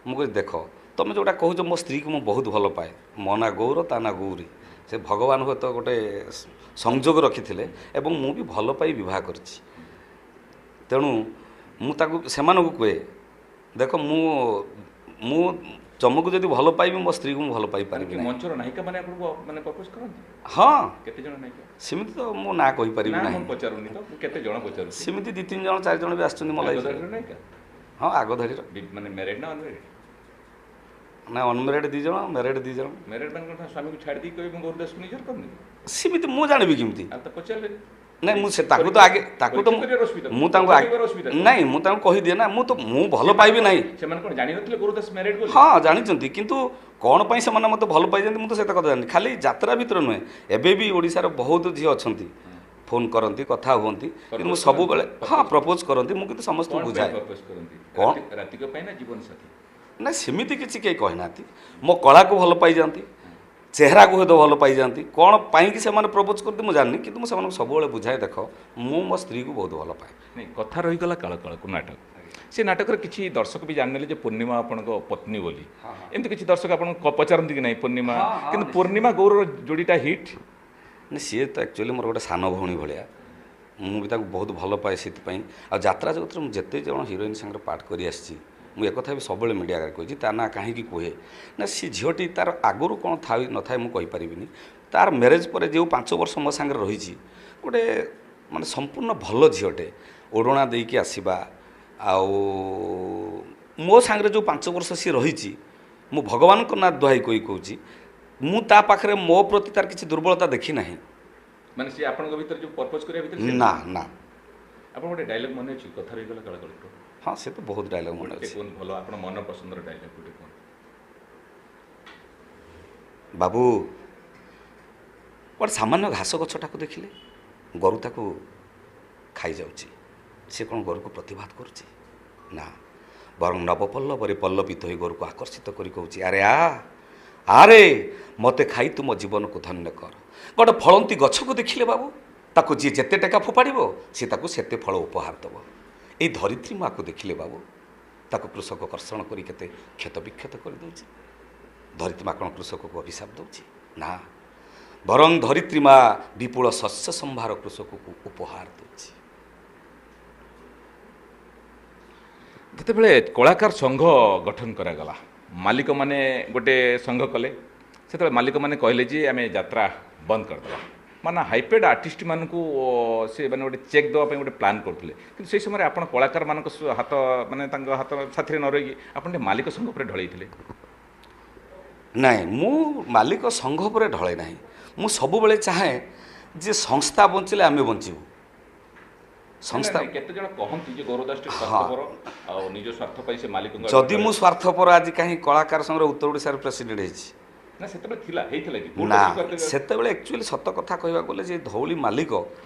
ମୁଁ କହୁଛି ଦେଖ ତମେ ଯେଉଁଟା କହୁଛ, ମୋ ସ୍ତ୍ରୀକୁ ମୁଁ ବହୁତ ଭଲ ପାଏ, ମୋ ନାଁ ଗୌର, ତା ନାଁ ଗୌରୀ, ସେ ଭଗବାନ ହୁଏତ ଗୋଟେ ସଂଯୋଗ ରଖିଥିଲେ ଏବଂ ମୁଁ ବି ଭଲ ପାଇ ବିବାହ କରିଛି। ତେଣୁ ମୁଁ ତାକୁ ସେମାନଙ୍କୁ କୁହେ, ଦେଖ ମୁଁ ତମକୁ ଯଦି ଭଲ ପାଇବି, ମୋ ସ୍ତ୍ରୀକୁ ମୁଁ ଭଲ ପାଇପାରିବି କି ନାହିଁ। ମଞ୍ଚର ନାୟିକା ମାନେ ଆପଣଙ୍କୁ ମାନେ ପ୍ରପୋଜ କରନ୍ତି? ହଁ। କେତେ ଜଣ ନାୟିକା? ସେମିତି ତ ମୁଁ ନାଁ କହିପାରିବି ନା, ନାହିଁ। ମୁଁ ପଚାରୁନି ତ, ମୁଁ କେତେ ଜଣ ପଚାରୁଛି। ସେମିତି 2 3 ଜଣ 4 ଜଣ ବି ଆସିଛନ୍ତି ମୋ ଲାଇଫରେ। ଆଗଧାଡ଼ିର ନାୟିକା? ହଁ, ଆଗ ଧାଡ଼ିର। ମାନେ ମ୍ୟାରେଡ୍ ନା ଅନମ୍ୟାରେଡ୍? ନା, ଅନମ୍ୟାରେଡ୍ 2 ଜଣ, ମ୍ୟାରେଡ୍ 2 ଜଣ। ମ୍ୟାରେଡ୍ ମାନେ କ'ଣ ସ୍ୱାମୀକୁ ଛାଡ଼ି ଦେଇକି କହିବେ ମୁଁ ଗୌର ଦାସକୁ ନିଜର କରିନି? ସେମିତି ମୁଁ ଜାଣିବି କେମିତି? ଆଉ ତ ପଚାରିଲେନି। ନାଇଁ, ମୁଁ ସେ ତାକୁ ତ ଆଗେ ତାକୁ ତ ପରୀକ୍ଷା କରିବାର ଅସୁବିଧା କଣ? ମୁଁ ତାଙ୍କୁ ପରୀକ୍ଷା କରିବାର ଅସୁବିଧା କଣ? ନାଇଁ, ମୁଁ ତାଙ୍କୁ କହିଦିଏ ନା, ମୁଁ ତ ମୁଁ ଭଲ ପାଇବି ନାହିଁ। ସେମାନେ କ'ଣ ଜାଣିନଥିଲେ ଗୌର ଦାସ ମ୍ୟାରେଡ୍ ବୋଲି? ହଁ, ଜାଣିଛନ୍ତି, କିନ୍ତୁ କ'ଣ ପାଇଁ ସେମାନେ ମୋତେ ଭଲ ପାଇଛନ୍ତି ମୁଁ ତ ସେତେ କଥା ଜାଣିନି। ଖାଲି ଯାତ୍ରା ଭିତରେ ନୁହେଁ, ଏବେ ବି ଓଡ଼ିଶାର ବହୁତ ଝିଅ ଅଛନ୍ତି, ଫୋନ୍ କରନ୍ତି, କଥା ହୁଅନ୍ତି, କିନ୍ତୁ ମୁଁ Propose ସବୁବେଳେ କରନ୍ତି? ହଁ, ପ୍ରପୋଜ୍ କରନ୍ତି। ମୁଁ କିନ୍ତୁ ସମସ୍ତଙ୍କୁ କ'ଣ ପାଇଁ ବୁଝାଏ। ପ୍ରପୋଜ କରନ୍ତି? କ'ଣ? ରାତିକ ପାଇଁ ନା ଜୀବନ ସାଥୀ? ନାଇଁ, ସେମିତି କିଛି କେହି କହିନାହାନ୍ତି। ମୋ କଳାକୁ ଭଲ ପାଇଯାଆନ୍ତି, ଚେହେରାକୁ ହୁଏତ ଭଲ ପାଇଯାଆନ୍ତି। କ'ଣ ପାଇଁକି ସେମାନେ ପ୍ରପୋଜ୍ କରନ୍ତି ମୁଁ ଜାଣିନି, କିନ୍ତୁ ମୁଁ ସେମାନଙ୍କୁ ସବୁବେଳେ ବୁଝାଏ, ଦେଖ, ମୁଁ ମୋ ସ୍ତ୍ରୀକୁ ବହୁତ ଭଲ ପାଏ। ନାଇଁ, କଥା ରହିଗଲା କାଳ କାଳକୁ ନାଟକ, ସେ ନାଟକରେ କିଛି ଦର୍ଶକ ବି ଜାଣିନେଲେ ଯେ ପୂର୍ଣ୍ଣିମା ଆପଣଙ୍କ ପତ୍ନୀ ବୋଲି। ଏମିତି କିଛି ଦର୍ଶକ ଆପଣଙ୍କୁ ପଚାରନ୍ତି କି ନାହିଁ ପୂର୍ଣ୍ଣିମା? କିନ୍ତୁ ପୂର୍ଣ୍ଣିମା ଗୌରର ଯୋଡ଼ିଟା ହିଟ୍। ନାଇଁ, ସିଏ ତ ଆକ୍ଚୁଆଲି ମୋର ଗୋଟେ ସାନ ଭଉଣୀ ଭଳିଆ, ମୁଁ ବି ତାକୁ ବହୁତ ଭଲ ପାଏ ସେଥିପାଇଁ। ଆଉ ଯାତ୍ରା ଜଗତରେ ମୁଁ ଯେତେ ଜଣ ହିରୋଇନ୍ ସାଙ୍ଗରେ ପାଠ କରି ଆସିଛି, ମୁଁ ଏକଥା ବି ସବୁବେଳେ ମିଡ଼ିଆ ଆଗରେ କହିଛି, ତା ନାଁ କାହିଁକି କୁହେ ନା, ସେ ଝିଅଟି ତାର ଆଗରୁ କ'ଣ ଥାଏ ନଥାଏ ମୁଁ କହିପାରିବିନି, ତାର ମ୍ୟାରେଜ୍ ପରେ ଯେଉଁ 5 ବର୍ଷ ମୋ ସାଙ୍ଗରେ ରହିଛି, ଗୋଟେ ମାନେ ସମ୍ପୂର୍ଣ୍ଣ ଭଲ ଝିଅଟେ। ଓଢ଼ଣା ଦେଇକି ଆସିବା, ଆଉ ମୋ ସାଙ୍ଗରେ ଯେଉଁ 5 ବର୍ଷ ସିଏ ରହିଛି, ମୁଁ ଭଗବାନଙ୍କ ନାଁ ଦୁହାଇ କହି କହୁଛି, ମୁଁ ତା ପାଖରେ ମୋ ପ୍ରତି ତାର କିଛି ଦୁର୍ବଳତା ଦେଖି ନାହିଁ। ମାନେ ସିଏ ଆପଣଙ୍କ ଭିତରେ ଯେଉଁ ପର୍ପୋଜ କରିବା ଭିତରେ ନା ନା। ଆପଣ ଗୋଟେ ଡାଇଲଗ୍ ମନେ ଅଛି କଥା ରହିଗଲା କାଳ କାଳକୁ? ହଁ, ସେ ତ ବହୁତ ଡାଇଲଗ୍ ମନେ ଗୋଟେ ଅଛି। କୁହନ୍ତୁ, ଭଲ ଆପଣ ମନ ପସନ୍ଦର ଡାଇଲଗ୍ ଗୋଟେ କୁହନ୍ତୁ। ବାବୁ, ଗୋଟେ ସାମାନ୍ୟ ଘାସ ଗଛଟାକୁ ଦେଖିଲେ ଗୋରୁ ତାକୁ ଖାଇଯାଉଛି, ସେ କ'ଣ ଗୋରୁକୁ ପ୍ରତିବାଦ କରୁଛି? ନା, ବରଂ ନବପଲ୍ଲବରେ ପଲ୍ଲବିତ ହୋଇ ଗୋରୁକୁ ଆକର୍ଷିତ କରି କହୁଛି, ଆରେ ଆ ଆରେ, ମୋତେ ଖାଇ ତୁମ ଜୀବନକୁ ଧନ୍ୟ କର। ଗୋଟେ ଫଳନ୍ତି ଗଛକୁ ଦେଖିଲେ ବାବୁ, ତାକୁ ଯିଏ ଯେତେ ଟେକା ଫୋପାଡ଼ିବ ସେ ତାକୁ ସେତେ ଫଳ ଉପହାର ଦେବ। ଏଇ ଧରିତ୍ରୀ ମାଆକୁ ଦେଖିଲେ ବାବୁ, ତାକୁ କୃଷକ କର୍ଷଣ କରି କେତେ କ୍ଷତ ବିକ୍ଷତ କରିଦେଉଛି। ଧରିତ୍ରୀ ମା କ'ଣ କୃଷକକୁ ଅଭିଶାପ ଦେଉଛି? ନା, ବରଂ ଧରିତ୍ରୀ ମା ବିପୁଳ ଶସ୍ୟ ସମ୍ଭାର କୃଷକକୁ ଉପହାର ଦେଉଛି। ଯେତେବେଳେ କଳାକାର ସଂଘ ଗଠନ କରାଗଲା, ମାଲିକମାନେ ଗୋଟେ ସଂଘ କଲେ, ସେତେବେଳେ ମାଲିକମାନେ କହିଲେ ଯେ ଆମେ ଯାତ୍ରା ବନ୍ଦ କରିଦେବା, ମାନେ ହାଇପେଡ୍ ଆର୍ଟିଷ୍ଟମାନଙ୍କୁ ସେ ମାନେ ଗୋଟେ ଚେକ୍ ଦେବା ପାଇଁ ଗୋଟେ ପ୍ଲାନ୍ କରୁଥିଲେ। କିନ୍ତୁ ସେଇ ସମୟରେ ଆପଣ କଳାକାରମାନଙ୍କ ହାତ ମାନେ ତାଙ୍କ ହାତ ସାଥିରେ ନ ରହିକି ଆପଣ ଟିକେ ମାଲିକ ସଂଘ ଉପରେ ଢଳେଇଥିଲେ। ନାଇଁ, ମୁଁ ମାଲିକ ସଂଘ ଉପରେ ଢଳେ ନାହିଁ। ମୁଁ ସବୁବେଳେ ଚାହେଁ ଯେ ସଂସ୍ଥା ବଞ୍ଚିଲେ ଆମେ ବଞ୍ଚିବୁ। ସଂସ୍ଥା ନାଇଁ, କେତେ ଜଣ କହନ୍ତି ଯେ ଗୌରବ ଦାସ ଟିକେ ସ୍ୱାର୍ଥପର ଆଉ ନିଜ ସ୍ୱାର୍ଥ ପାଇଁ ସେ ମାଲିକଙ୍କ ଯଦି ମୁଁ ସ୍ୱାର୍ଥପର, ଆଜି କାହିଁ କଳାକାର ସଂଘର ଉତ୍ତର ଓଡ଼ିଶାର ପ୍ରେସିଡେଣ୍ଟ ହେଇଛି? ନା, ସେତେବେଳେ ଥିଲା, ହେଇଥିଲା କି? ନା, ସେତେବେଳେ ଆକ୍ଚୁଆଲି ସତ କଥା କହିବାକୁ ଗଲେ ଯେ ଧଉଳି ମାଲିକ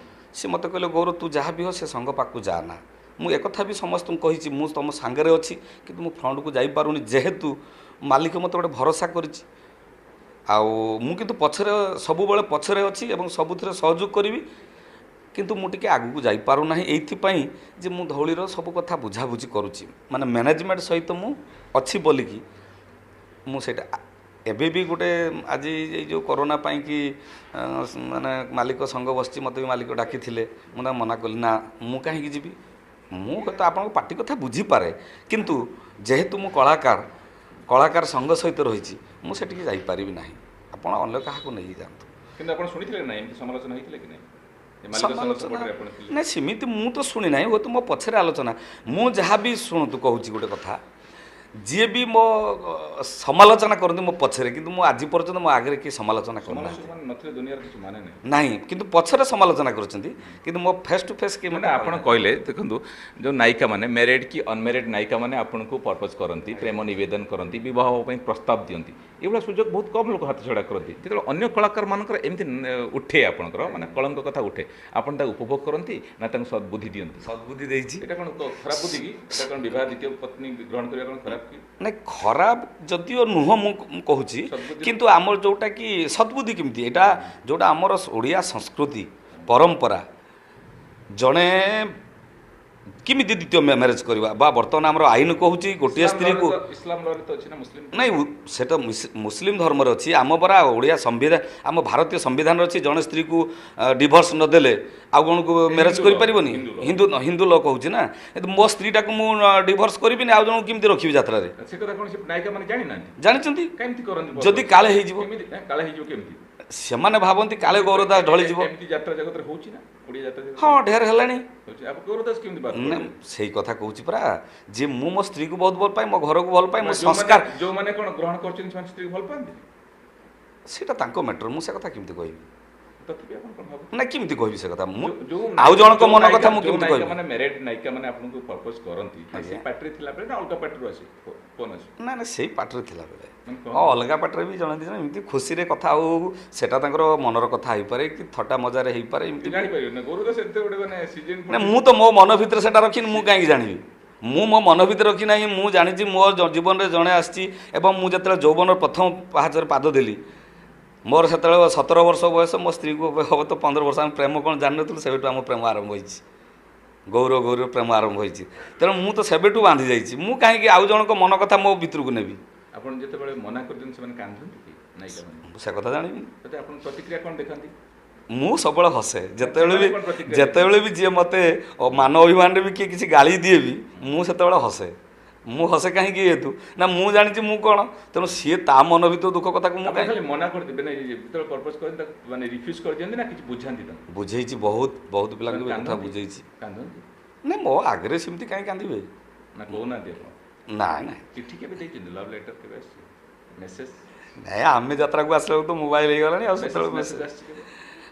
ସେ ମୋତେ କହିଲେ, ଗୌରବ, ତୁ ଯାହା ବି ହଉ ସେ ସଂଘ ପାଖକୁ ଯା ନା। ମୁଁ ଏକଥା ବି ସମସ୍ତଙ୍କୁ କହିଛି, ମୁଁ ତୁମ ସାଙ୍ଗରେ ଅଛି, କିନ୍ତୁ ମୁଁ ଫ୍ରଣ୍ଟକୁ ଯାଇପାରୁନି, ଯେହେତୁ ମାଲିକ ମୋତେ ଗୋଟେ ଭରସା କରିଛି। ଆଉ ମୁଁ କିନ୍ତୁ ପଛରେ, ସବୁବେଳେ ପଛରେ ଅଛି ଏବଂ ସବୁଥିରେ ସହଯୋଗ କରିବି, କିନ୍ତୁ ମୁଁ ଟିକେ ଆଗକୁ ଯାଇପାରୁନାହିଁ ଏଇଥିପାଇଁ ଯେ ମୁଁ ଧଉଳିର ସବୁ କଥା ବୁଝାବୁଝି କରୁଛି, ମାନେ ମ୍ୟାନେଜମେଣ୍ଟ ସହିତ ମୁଁ ଅଛି ବୋଲିକି ମୁଁ ସେଇଟା ଏବେ ବି ଗୋଟେ ଆଜି ଏଇ ଯେଉଁ କରୋନା ପାଇଁକି ମାନେ ମାଲିକ ସଂଘ ବସିଛି, ମୋତେ ବି ମାଲିକ ଡାକିଥିଲେ, ମୁଁ ତାଙ୍କୁ ମନା କଲି, ନା ମୁଁ କାହିଁକି ଯିବି। ମୁଁ ତ ଆପଣଙ୍କ ପାର୍ଟି କଥା ବୁଝିପାରେ, କିନ୍ତୁ ଯେହେତୁ ମୁଁ କଳାକାର ସଂଘ ସହିତ ରହିଛି, ମୁଁ ସେଠିକି ଯାଇପାରିବି ନାହିଁ, ଆପଣ ଅନ୍ୟ କାହାକୁ ନେଇକି ଯାଆନ୍ତୁ। କିନ୍ତୁ ଆପଣ ଶୁଣିଥିଲେ ନା ଏମିତି ସମାଲୋଚନା ହେଇଥିଲେ କି ନାହିଁ? ଏ ମାଲିକ ସଂଘ ସମାଲୋଚନା ସପୋର୍ଟରେ ଆପଣ ଥିଲେ? ନାଇଁ, ସେମିତି ମୁଁ ତ ଶୁଣି ନାହିଁ, ହୁଏତ ମୋ ପଛରେ ଆଲୋଚନା। ମୁଁ ଯାହା ବି ଶୁଣନ୍ତୁ କହୁଛି ଗୋଟେ କଥା, ଯିଏ ବି ମୋ ସମାଲୋଚନା କରନ୍ତି ମୋ ପଛରେ, କିନ୍ତୁ ମୁଁ ଆଜି ପର୍ଯ୍ୟନ୍ତ ମୋ ଆଗରେ କିଏ ସମାଲୋଚନା କରୁନାହାନ୍ତି। ସମାଲୋଚକ ମାନେ ନଥିଲେ ଦୁନିଆରେ କିଛି ମାନେ ନାହିଁ। ନାହିଁ, କିନ୍ତୁ ପଛରେ ସମାଲୋଚନା କରୁଛନ୍ତି, କିନ୍ତୁ ମୋ ଫେସ୍ ଟୁ ଫେସ୍ କିଏ ମାନେ ମୋତେ ଆପଣ କହିଲେ, ଦେଖନ୍ତୁ, ଯେଉଁ ନାୟିକାମାନେ ମ୍ୟାରେଡ୍ କି ଅନମ୍ୟାରେଡ୍ ନାୟିକାମାନେ ଆପଣଙ୍କୁ ପର୍ପୋଜ କରନ୍ତି, ପ୍ରେମ ନିବେଦନ କରନ୍ତି, ବିବାହ ପାଇଁ ପ୍ରସ୍ତାବ ଦିଅନ୍ତି, ଏଇଭଳିଆ ସୁଯୋଗ ବହୁତ କମ୍ ଲୋକ ହାତ ଛଡ଼ା କରନ୍ତି। ଯେତେବେଳେ ଅନ୍ୟ କଳାକାରମାନଙ୍କର ଏମିତି ଉଠେ, ଆପଣଙ୍କର ମାନେ କଳଙ୍କ କଥା ଉଠେ, ଆପଣ ତାକୁ ଉପଭୋଗ କରନ୍ତି ନା ତାଙ୍କୁ ସଦ୍ବୁଦ୍ଧି ଦିଅନ୍ତି? ସଦ୍ବୁଦ୍ଧି ଦେଇଛି। ଏଇଟା କ'ଣ ଖରାପ ବୁଦ୍ଧି କି? ଏଇଟା କ'ଣ ବିବାହ ଦ୍ୱିତୀୟ ପତ୍ନୀ ଗ୍ରହଣ କରିବା କ'ଣ ଖରାପ କି? ନାଇଁ, ଖରାପ ଯଦିଓ ନୁହଁ ମୁଁ କହୁଛି, ସଦ୍ବୁଦ୍ଧି କିନ୍ତୁ ଆମର ଯେଉଁଟା କି ସଦ୍ବୁଦ୍ଧି କେମିତି, ଏଇଟା ଯେଉଁଟା ଆମର ଓଡ଼ିଆ ସଂସ୍କୃତି ପରମ୍ପରା, ଜଣେ କେମିତି ଦ୍ୱିତୀୟ ମ୍ୟାରେଜ୍ କରିବା, ବା ବର୍ତ୍ତମାନ ଆମର ଆଇନ କହୁଛି ଗୋଟିଏ ଇସଲାମ ସ୍ତ୍ରୀକୁ ଲରେ ତ, ଇସଲାମ ଲରେ ତ ଅଛି ନା ମୁସଲିମ? ନାଇଁ, ସେଟା ମୁସଲିମ ଧର୍ମରେ ଅଛି, ଆମ ପରା ଓଡ଼ିଆ ସମ୍ବିଧାନ, ଆମ ଭାରତୀୟ ସମ୍ବିଧାନରେ ଅଛି, ଜଣେ ସ୍ତ୍ରୀକୁ ଡିଭୋର୍ସ ନଦେଲେ ଆଉ ଜଣକୁ ମ୍ୟାରେଜ୍ ହିନ୍ଦୁ କରିପାରିବନି। ହିନ୍ଦୁ law। Hindu ଲ କହୁଛି ନା, କିନ୍ତୁ ମୋ ସ୍ତ୍ରୀଟାକୁ ମୁଁ ଡିଭୋର୍ସ କରିବିନି, ଆଉ ଜଣକୁ କେମିତି ରଖିବି ଯାତ୍ରାରେ? ସେ କଥା କ'ଣ ସେ ନାୟିକା ମାନେ ଜାଣିନାହାନ୍ତି? ଜାଣିଛନ୍ତି। କେମିତି କରନ୍ତି? ଯଦି କାଳେ ହେଇଯିବ, କେମିତି କାଳେ ହେଇଯିବ କେମିତି? ସେମାନେ ଭାବନ୍ତି କାଳେ ଗୌରବ ଦାସ ଢଳିଯିବ। ଏମିତି ଯାତ୍ରା ଜଗତରେ ହଉଛି ନା ଓଡ଼ିଆ ଯାତ୍ରା ଜଗତରେ? ହଁ, ଢେର ହେଲାଣି ହଉଛି। ଆପଣ ଗୌରବ ଦାସ କେମିତି ବାଦ ନା, ପଡ଼ିଲେ? ସେଇ କଥା କହୁଛି ପରା, ଯେ ମୁଁ ମୋ ସ୍ତ୍ରୀକୁ ବହୁତ ଭଲ ପାଏ, ମୋ ଘରକୁ ଭଲ ପାଏ, ମୋ ସଂସ୍କାର। ଯୋଉମାନେ କ'ଣ ଗ୍ରହଣ କରୁଛନ୍ତି ସେମାନେ ସ୍ତ୍ରୀକୁ ଭଲ ପାଆନ୍ତି? ସେଇଟା ତାଙ୍କ ମ୍ୟାଟର, ମୁଁ ସେ କଥା କେମିତି କହିବି? ତଥାପି ଆପଣ କ'ଣ ଭାବୁଛନ୍ତି? ନା, କେମିତି କହିବି ସେ କଥା ମୁଁ? ଯୋଉ ଆଉ ଜଣଙ୍କ ଯୋଉ ମନ ନାୟିକା- କଥା ମୁଁ ଯୋଉ କେମିତି ନାୟିକା କହିବି? ମାନେ ମ୍ୟାରେଡ୍ ନାୟିକା ମାନେ ଆପଣଙ୍କୁ ପ୍ରପୋଜ କରନ୍ତି, ସେ ପାର୍ଟିରେ ଥିଲାବେଳେ ନା ଅଲଗା ପାର୍ଟିରୁ ଆସି ଫୋନ୍ ଆସେ? ନା ନା, ସେଇ ପାର୍ଟିରେ ଥିଲାବେଳେ। ମାନେ କଣ? ହଁ, ଅଲଗା ପାର୍ଟିରେ ବି ଜଣେ ଦି ଜଣ ଏମିତି ଖୁସିରେ କଥା ହଉ ହଉ, ସେଟା ତାଙ୍କର ମନର କଥା ହେଇପାରେ କି ଥଟ୍ଟା ମଜାରେ ହେଇପାରେ ଏମିତି। ଜାଣିପାରିବେ ନା, ଗୌର ଦାସ ଏତେ ଗୋଟେ ମାନେ ସିଜନ। ନା, ମୁଁ ତ ମୋ ମନ ଭିତରେ ସେଟା ରଖିନି, ମୁଁ କାହିଁକି ଜାଣିବି? ମୁଁ ମୋ ମନ ଭିତରେ ରଖି ନାହିଁ। ମୁଁ ଜାଣିଛି ମୋ ଜୀବନରେ ଜଣେ ଆସିଛି ଏବଂ ମୁଁ ଯେତେବେଳେ ଯୌବନର ପ୍ରଥମ ପାହାଚରେ ପାଦ ଦେଲି, ମୋର ସେତେବେଳେ 17 ବର୍ଷ ବୟସ, ମୋ ସ୍ତ୍ରୀକୁ ହେବ ତ 15 ବର୍ଷ। ଆମେ ପ୍ରେମ କ'ଣ ଜାଣିନଥିଲୁ, ସେବେଠୁ ଆମ ପ୍ରେମ ଆରମ୍ଭ ହୋଇଛି, ଗୌର ଗୌର ପ୍ରେମ ଆରମ୍ଭ ହୋଇଛି। ତେଣୁ ମୁଁ ତ ସେବେଠୁ ବାନ୍ଧି ଯାଇଛି, ମୁଁ କାହିଁକି ଆଉ ଜଣଙ୍କ ମନ କଥା ମୋ ଭିତରକୁ ନେବି? ଆପଣ ଯେତେବେଳେ ମନା କରିଦିଅନ୍ତି, ସେମାନେ କାନ୍ଦନ୍ତି କି ନାୟିକା ମାନେ? ମୁଁ ସେ କଥା ଜାଣିବିନି। ତଥାପି ଆପଣ ପ୍ରତିକ୍ରିୟା କ'ଣ ଦେଖାନ୍ତି? ମୁଁ ସବୁବେଳେ ହସେ ଯେତେବେଳେ ବି ସେମାନେ କ'ଣ ପ୍ରତିକ୍ରିୟା? ଯେତେବେଳେ ବି ଯିଏ ମୋତେ ମାନ ଅଭିମାନରେ ବି କିଏ କିଛି ଗାଳି ଦିଏ ବି, ମୁଁ ସେତେବେଳେ ହସେ। ମୁଁ ହସେ କାହିଁକି ହେତୁ ନା ମୁଁ ଜାଣିଛି ମୁଁ କ'ଣ। ତେଣୁ ସିଏ ତା ମନ ଭିତରୁ ଦୁଃଖ କଥାକୁ ମୁଁ ଆପଣ କାହିଁକି ଖାଲି ମନା କରିଦେବେ ନା ଯେତେବେଳେ ପ୍ରପୋଜ କରନ୍ତି ତାକୁ ମାନେ ରିଫ୍ୟୁଜ୍ କରିଦିଅନ୍ତି ନା କିଛି ବୁଝାନ୍ତି ତାଙ୍କୁ? ବୁଝେଇଛି, ବହୁତ ବହୁତ ପିଲାଙ୍କୁ ବି କଥା କାନ୍ଦନ୍ତି? ବୁଝେଇଛି। କାନ୍ଦନ୍ତି? ନାଇଁ, ମୋ ଆଗରେ ସେମିତି କାହିଁ କାନ୍ଦିବେ? ନା କହୁନାହାନ୍ତି ଆପଣ? ନାଇଁ ନାଇଁ। ଚିଠି କେବେ ଦେଇଛନ୍ତି? ଲଭ୍ ଲେଟର୍ କେବେ ଆସିଛି? ମେସେଜ? ନାଇଁ, ଆମେ ଯାତ୍ରାକୁ ଆସିଲା ବେଳକୁ ତ ମୋବାଇଲ ହେଇଗଲାଣି, ଆଉ ସେତେବେଳେ ମେସେଜ ଆସିଛି କେବେ?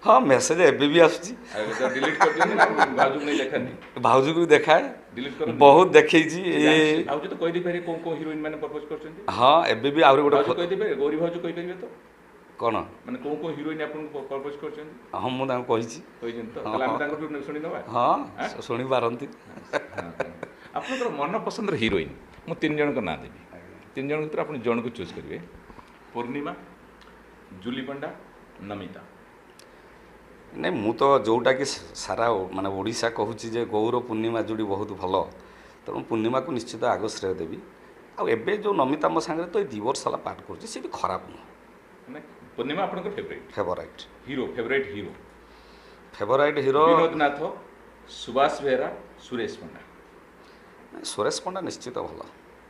ହଁ, ମେସେଜ ଏବେ ବି ଆସୁଛି। ଆଉ ଡିଲିଟ୍ କରିଦିଅନ୍ତି ନା ଭାଉଜକୁ ନେଇ ଦେଖାନ୍ତି? ଭାଉଜକୁ ବି ଦେଖାଏ। ଡିଲିଟ୍ କରନ୍ତି? ବହୁତ ଦେଖେଇଛି ଏ। ଭାଉଜ ତ କହିଦେଇପାରିବେ କୋଉ କୋଉ ହିରୋଇନ୍ ମାନେ ପ୍ରପୋଜ କରୁଛନ୍ତି? ହଁ, ଏବେ ବି ଆହୁରି ଗୋଟେ ଭାଉଜ କହିଦେଇପାରିବେ, ଗୌରୀ ଭାଉଜ କହିପାରିବେ ତ? କ'ଣ? ମାନେ କୋଉ କୋଉ ହିରୋଇନ୍ ଆପଣଙ୍କୁ ପ୍ରପୋଜ କରୁଛନ୍ତି? ହଁ, ମୁଁ ତାଙ୍କୁ କହିଛି। କହିଛନ୍ତି ତ? ତାହେଲେ ଆମେ ତାଙ୍କଠୁ ଶୁଣି ନେବା। ହଁ, ଶୁଣିପାରନ୍ତି। ଆପଣଙ୍କର ମନ ପସନ୍ଦର ହିରୋଇନ୍, ମୁଁ ତିନି ଜଣଙ୍କ ନାଁ ଦେବି, ତିନି ଜଣଙ୍କ ଭିତରୁ ଆପଣ ଜଣକୁ ଚୁଜ୍ କରିବେ। ପୂର୍ଣ୍ଣିମା, ଜୁଲି ପଣ୍ଡା, ନମିତା। ନାଇଁ, ମୁଁ ତ ଯେଉଁଟାକି ସାରା ମାନେ ଓଡ଼ିଶା କହୁଛି ଯେ ଗୌର ପୂର୍ଣ୍ଣିମା ଯୋଡ଼ି ବହୁତ ଭଲ, ତେଣୁ ପୂର୍ଣ୍ଣିମାକୁ ନିଶ୍ଚିତ ଆଗ ଶ୍ରେୟ ଦେବି। ଆଉ ଏବେ ଯେଉଁ ନମିତା ମୋ ସାଙ୍ଗରେ ତ ଏଇ 2 ବର୍ଷ ହେଲା ପାଠ କରୁଛି, ସେ ବି ଖରାପ ନୁହଁ। ମାନେ ପୂର୍ଣ୍ଣିମା ଆପଣଙ୍କର favourite? Favourite. Hero, favourite hero? Favourite hero. Binod Nath, Subash Behera, Suresh Panda. Suresh Panda ନିଶ୍ଚିତ ଭଲ।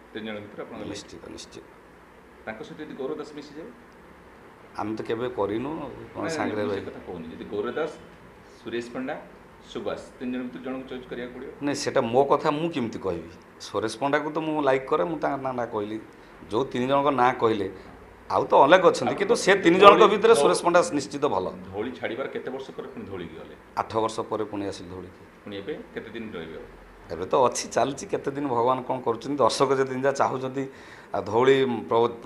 ତିନି ଜଣ ଭିତରୁ ଆପଣଙ୍କ ନିଶ୍ଚିତ ନିଶ୍ଚିତ। ତାଙ୍କ ସହିତ ଯଦି ଗୌର ଦାସ ମିଶିଯାଏ? ଆମେ ତ କେବେ କରିନୁ କ'ଣ ନାଇଁ, ନାଇଁ, ସାଙ୍ଗରେ ମୁଁ ସେ ରହି କଥା କହୁନି। ଯଦି ଗୌର ଦାସ, ସୁରେଶ ପଣ୍ଡା, ସୁବାସ, ତିନି ଜଣ ଭିତରୁ ଜଣକୁ ଚୁଜ୍ କରିବାକୁ ପଡ଼ିବ। ନାଇଁ, ସେଇଟା ମୋ କଥା ମୁଁ କେମିତି କହିବି? ସୁରେଶ ପଣ୍ଡାକୁ ତ ମୁଁ ଲାଇକ୍ କରେ, ମୁଁ ତାଙ୍କ ନାଁ କହିଲି। ଯେଉଁ ତିନି ଜଣଙ୍କ ନାଁ କହିଲେ, ଆଉ ତ ଅନେକ ଅଛନ୍ତି, କିନ୍ତୁ ସେ ତିନି ଜଣଙ୍କ ଭିତରେ ସୁରେଶ ପଣ୍ଡା ନିଶ୍ଚିତ ଭଲ। ଧଉଳି ଛାଡ଼ିବାର କେତେ ବର୍ଷ ପରେ ପୁଣି ଧଉଳିକି ଗଲେ? 8 ବର୍ଷ ପରେ ପୁଣି ଆସିଲି ଧଉଳିକି। ପୁଣି ଏବେ କେତେ ଦିନ ରହିବେ ଆଉ? ଏବେ ତ ଅଛି, ଚାଲିଛି। କେତେ ଦିନ ଭଗବାନ କ'ଣ କରୁଛନ୍ତି, ଦର୍ଶକ ଯେତେ ଦିନ ଯାହା ଚାହୁଁଛନ୍ତି ଆଉ ଧଉଳି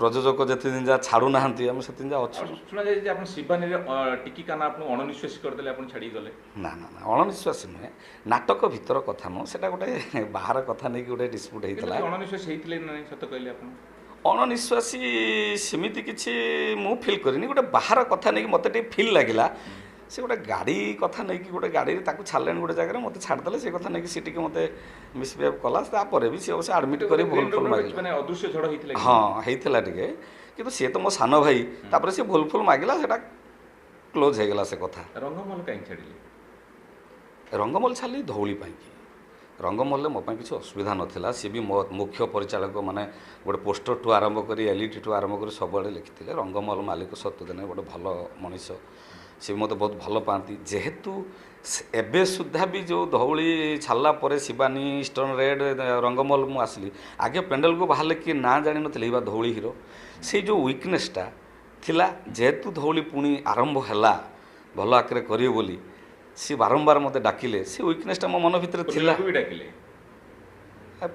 ପ୍ରଯୋଜକ ଯେତେ ଦିନ ଯାହା ଛାଡ଼ୁନାହାନ୍ତି, ଆମେ ସେତେ ଦିନ ଯାହା ଅଛୁ। ଆଉ ଶୁଣାଯାଏ ଯେ ଆପଣ ଶିବାନୀରେ ଟିକି କାନା ଆପଣଙ୍କୁ ଅଣନିଶ୍ୱାସୀ କରିଦେଲେ, ଆପଣ ଛାଡ଼ିକି ଗଲେ। ନା ନା ନା, ଅଣନିଶ୍ୱାସୀ ନୁହେଁ। ନାଟକ ଭିତର କଥା ନୁହଁ, ସେଇଟା ଗୋଟେ ବାହାର କଥା ନେଇକି ଗୋଟେ ଡିସ୍ପ୍ୟୁଟ୍ କିନ୍ତୁ ହେଇଥିଲା। ଟିକେ ଅଣନିଶ୍ୱାସୀ ହେଇଥିଲେ ନା ନାହିଁ, ସତ କହିଲେ ଆପଣ? ଅଣନିଶ୍ୱାସୀ ସେମିତି କିଛି ମୁଁ ଫିଲ୍ କରିନି। ଗୋଟେ ବାହାର କଥା ନେଇକି ମୋତେ ଟିକେ ଫିଲ୍ ଲାଗିଲା। ସେ ଗୋଟେ ଗାଡ଼ି କଥା ନେଇକି, ଗୋଟେ ଗାଡ଼ିରେ ତାକୁ ଛାଡ଼ିଲେଣି ଗୋଟେ ଜାଗାରେ, ମୋତେ ଛାଡ଼ିଦେଲେ, ସେ କଥା ନେଇକି ସେ ଟିକେ ମୋତେ ମିସବିହେଭ୍ କଲା। ତାପରେ ବି ସେ ଅବଶ୍ୟ ଆଡ଼ମିଟ୍ କରି ଭୁଲ ଫୁଲ ମାଗିଲା। ମାନେ ଅଦୃଶ୍ୟ ଝଡ଼ ହେଇଥିଲା କି? ହଁ, ହେଇଥିଲା ଟିକେ, କିନ୍ତୁ ସିଏ ତ ମୋ ସାନ ଭାଇ। ତାପରେ ସିଏ ଭୁଲ ଫୁଲ ମାଗିଲା, ସେଇଟା କ୍ଲୋଜ୍ ହେଇଗଲା ସେ କଥା। ରଙ୍ଗମହଲ କାହିଁକି ଛାଡ଼ିଲେ? ରଙ୍ଗମହଲ ଛାଡ଼ିଲି ଧଉଳି ପାଇଁକି। ରଙ୍ଗମହଲରେ ମୋ ପାଇଁ କିଛି ଅସୁବିଧା ନଥିଲା। ସିଏ ବି ମୋ ମୁଖ୍ୟ ପରିଚାଳକ, ମାନେ ଗୋଟେ ପୋଷ୍ଟରଠୁ ଆରମ୍ଭ କରି ଏଲ୍ଇଡିଠୁ ଆରମ୍ଭ କରି ସବୁଆଡ଼େ ଲେଖିଥିଲେ। ରଙ୍ଗମହଲ ମାଲିକ ସତ୍ୟଦେନ ଗୋଟେ ଭଲ ମଣିଷ, ସେ ମୋତେ ବହୁତ ଭଲ ପାଆନ୍ତି। ଯେହେତୁ ଏବେ ସୁଦ୍ଧା ବି ଯେଉଁ ଧଉଳି ଛାଡ଼ିଲା ପରେ ଶିବାନୀ, ଇଷ୍ଟର୍ଣ୍ଣ ରେଡ୍, ରଙ୍ଗମହଲ ମୁଁ ଆସିଲି, ଆଗେ ପେଣ୍ଡେଲକୁ ବାହାରିଲେ କିଏ ନାଁ ଜାଣିନଥିଲେ, ଏଇ ବା ଧଉଳି ହିରୋ। ସେଇ ଯେଉଁ ୱିକନେସ୍ଟା ଥିଲା, ଯେହେତୁ ଧଉଳି ପୁଣି ଆରମ୍ଭ ହେଲା ଭଲ ଆକାରରେ କରିବେ ବୋଲି ସିଏ ବାରମ୍ବାର ମୋତେ ଡାକିଲେ, ସେ ୱିକନେସ୍ଟା ମୋ ମନ ଭିତରେ ଥିଲା। ପୂର୍ଣ୍ଣିମାକୁ ବି ଡାକିଲେ?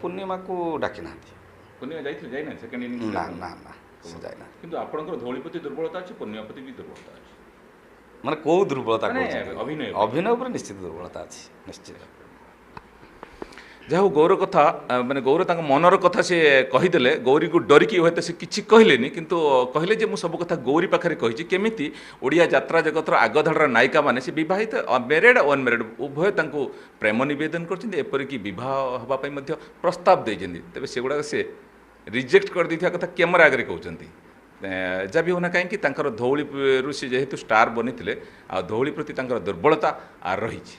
ପୂର୍ଣ୍ଣିମାକୁ ଡାକି ନାହାନ୍ତି। ପୂର୍ଣ୍ଣିମା ଯାଇଥିଲେ, ଯାଇନାହାନ୍ତି ସେକେଣ୍ଡ ଇନିଂସ? ନା ନା ନା, ସେ ଯାଇନାହାନ୍ତି। କିନ୍ତୁ ଆପଣଙ୍କର ଧଉଳି ପ୍ରତି ଦୁର୍ବଳତା ଅଛି, ପୂର୍ଣ୍ଣିମା ପ୍ରତି ବି ଦୁର୍ବଳତା ଅଛି। ମାନେ କୋଉ ଦୁର୍ବଳତା ମାନେ କହୁଛନ୍ତି? ଅଭିନୟ ଉପରେ। ଅଭିନୟ ଉପରେ ନିଶ୍ଚିତ ଦୁର୍ବଳତା ଅଛି, ନିଶ୍ଚିତ। ଯାହା ହଉ, ଗୌର କଥା ମାନେ ଗୌର ତାଙ୍କ ମନର କଥା ସେ କହିଦେଲେ। ଗୌରୀକୁ ଡରିକି ହୁଏତ ସେ କିଛି କହିଲେନି, କିନ୍ତୁ କହିଲେ ଯେ ମୁଁ ସବୁ କଥା ଗୌରୀ ପାଖରେ କହିଛି। କେମିତି ଓଡ଼ିଆ ଯାତ୍ରା ଜଗତର ଆଗଧାଡ଼ର ନାୟିକାମାନେ, ସେ ବିବାହିତ, ମ୍ୟାରେଡ୍ ଆଉ ଅନମ୍ୟାରେଡ୍ ଉଭୟ ତାଙ୍କୁ ପ୍ରେମ ନିବେଦନ କରିଛନ୍ତି, ଏପରିକି ବିବାହ ହେବା ପାଇଁ ମଧ୍ୟ ପ୍ରସ୍ତାବ ଦେଇଛନ୍ତି। ତେବେ ସେଗୁଡ଼ାକ ସେ ରିଜେକ୍ଟ କରିଦେଇଥିବା କଥା କ୍ୟାମେରା ଆଗରେ କହୁଛନ୍ତି। ଯାହା ବି ହେଉନା କାହିଁକି, ତାଙ୍କର ଧଉଳିରୁ ସେ ଯେହେତୁ ଷ୍ଟାର ବନିଥିଲେ ଆଉ ଧଉଳି ପ୍ରତି ତାଙ୍କର ଦୁର୍ବଳତା ରହିଛି।